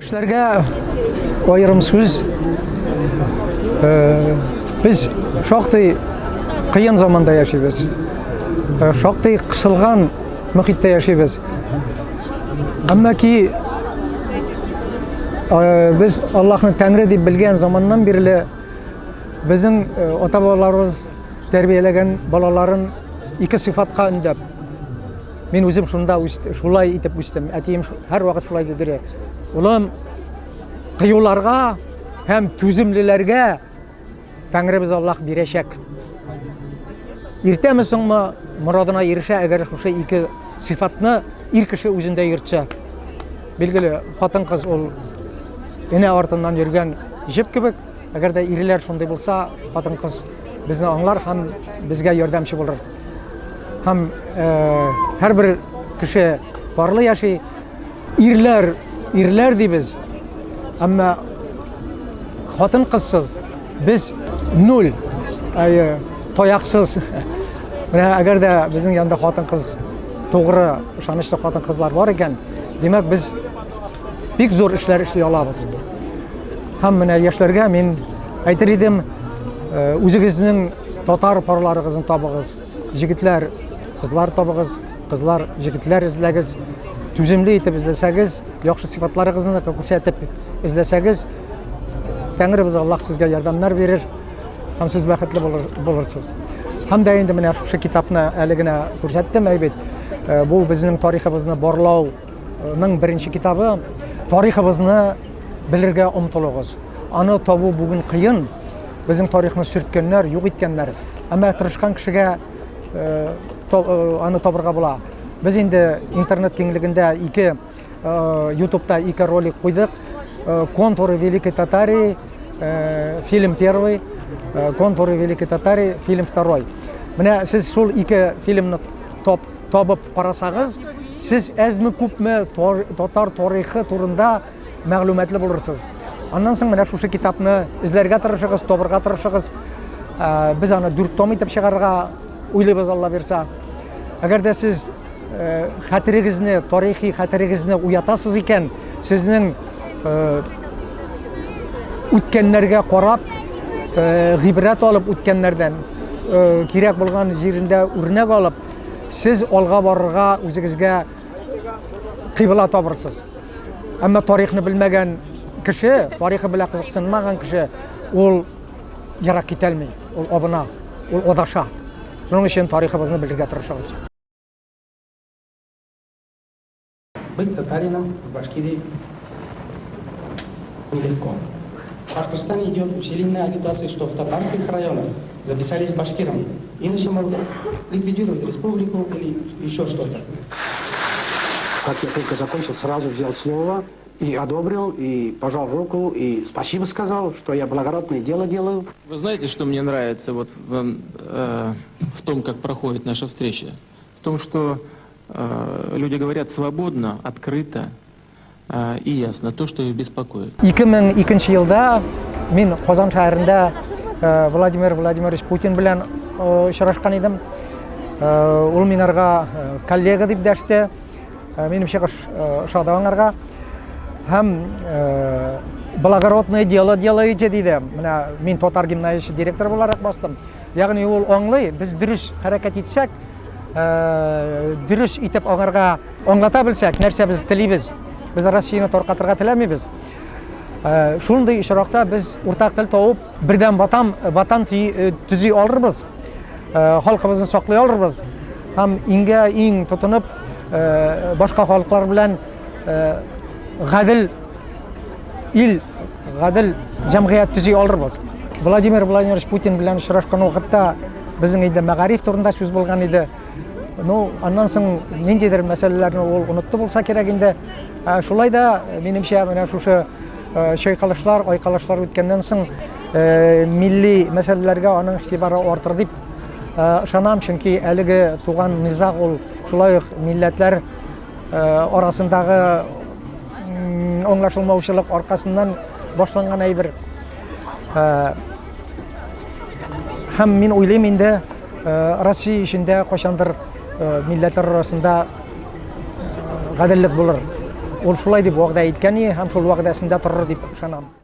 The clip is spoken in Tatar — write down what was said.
Яшьләргә аерым сүз. Без шактый кыен заманда яшибез. Шактый кысылган мөхиттә яшибез. Әмма ки без Аллаһны Тәңре дип белгән заманнан бирле безнең ата-бабаларыбыз тәрбияләгән балаларын ике сыйфатка өндәп, мин үзем шунда шулай итеп үстем. Әтием һәрвакыт шулай диде. Улым, кыюларга һәм түземлеләргә Тәңребез Аллаһ бирәчәк. Иртәме соңмы морадына ирешә, әгәр шушы ике сыйфатны ир кеше үзендә йөртсә. Билгеле, хатын-кыз ул энә артыннан йөргән җеп кебек. Әгәр дә ирләр шундый булса, хатын-кыз безне аңлар һәм безгә ярдәмче булыр. Һәм һәрбер кеше парлы яши. Ирләр, ирләр дибез. Әмма хатын-кызсыз без нуль, әйе, таяксыз. Менә әгәр дә безнең янда хатын-кыз тугры, ышанычлы хатын-кызлар бар икән, димәк, без бик зур эшләр эшли алабыз. Һәм менә яшьләргә мин әйтер идем, үзегезнең татар парларыгызны табыгыз. Җегетләр, кызлар табыгыз, кызлар, җегетләр эзләгез. Түземле итеп эзләсәгез, яхшы сыйфатларыгызны күрсәтеп эзләсәгез, Тәңребез Аллаһ сезгә ярдәмнәр бирер һәм сез бәхетле булырсыз. Һәм дә инде менә шушы китапны әле генә күрсәттем, әй бит. Бу безнең тарихыбызны барлауның беренче китабы. Тарихыбызны белергә омтылыгыз. Аны табу бүген кыен. Безнең тарихны сөрткәннәр, юк иткәннәр. Әмма тырышкан кешегә аны табырга була. Без инде интернет киңлегендә ике ютубта ике ролик куйдык. Контуры Великой Татарии, фильм первый, Контуры Великой Татарии, фильм второй. Менә сез шул ике фильмны топ, табып карасагыз, сез әзме күпме татар тарихы турында мәгълүматлы булырсыз. Аннан соң менә шушы китапны эзләргә тырышыгыз, табырга тырышыгыз. Без аны дүрт том итеп чыгарырга уйлыйбыз, Алла бирса. Әгәр дә сез хәтерегезне, тарихи хәтерегезне уятасыз икән, сезнең үткәннәргә карап, гыйбрәт алып үткәннәрдән, кирәк булган җирендә үрнәк алып, сез алга барырга үзегезгә кыйбла табырсыз. Әмма тарихны белмәгән кеше, тарихы белән кызыксынмаган кеше, ул ерак китәлми, ул абына, ул адаша. Шуның өчен тарихыбызны белергә тырышыгыз. Быть татарином в Башкирии нелегко. В Башкортостане идет усиленная агитация, что в татарских районах записались башкирами. Иначе, мол, ликвидируют республику или еще что-то. Как я только закончил, сразу взял слово и одобрил, и пожал руку, и спасибо сказал, что я благородное дело делаю. Вы знаете, что мне нравится вот в том, как проходит наша встреча? В том, что люди говорят свободно, открыто и ясно то, что их беспокоит. 2002 елда мин Казан шәһәрендә Владимир Владимирович Путин белән очрашкан идем. Ул минарга коллега дип дәште. Минем чыгыш ошады аңарга. Һәм благородное дело делаете диде. Менә мин татар гимназиясе директоры буларак бастым. Ягъни ул аңлый, без дөрес хәрәкәт итсәк, дөрес итеп аңарга аңлата белсәк, нәрсә без телибез. Без Россияне таркатырга теләмибез. Шундый очракта без уртак тел табып, бердәм ватан, ватан төзи алырбыз. Халкыбызны саклый алырбыз. Һәм иңгә иң тотынып, башка халыклар белән гадел ил, гадел җәмгыять төзи алырбыз. Владимир Владимирович Путин белән очрашкан вакытта безнең инде мәгариф турында сүз булган иде. Ну, аннан соң ниндидер мәсьәләләрне ул онытты булса кирәк инде. Шулай да, минемчә, менә шушы чайкалышлар, айкалышлар үткәннән соң милли мәсьәләләргә аның игътибары артыр дип ышанам, чөнки әлеге туган низаг ул шулай ук милләтләр арасындагы аңлашылмаучылык аркасыннан башланган әйбер. Һәм мин уйлыйм инде, Россия эчендә кайчандыр милләтләр арасында гаделлек булыр. Ул шулай дип вәгъдә иткән һәм шул вәгъдәсендә торыр дип ышанам.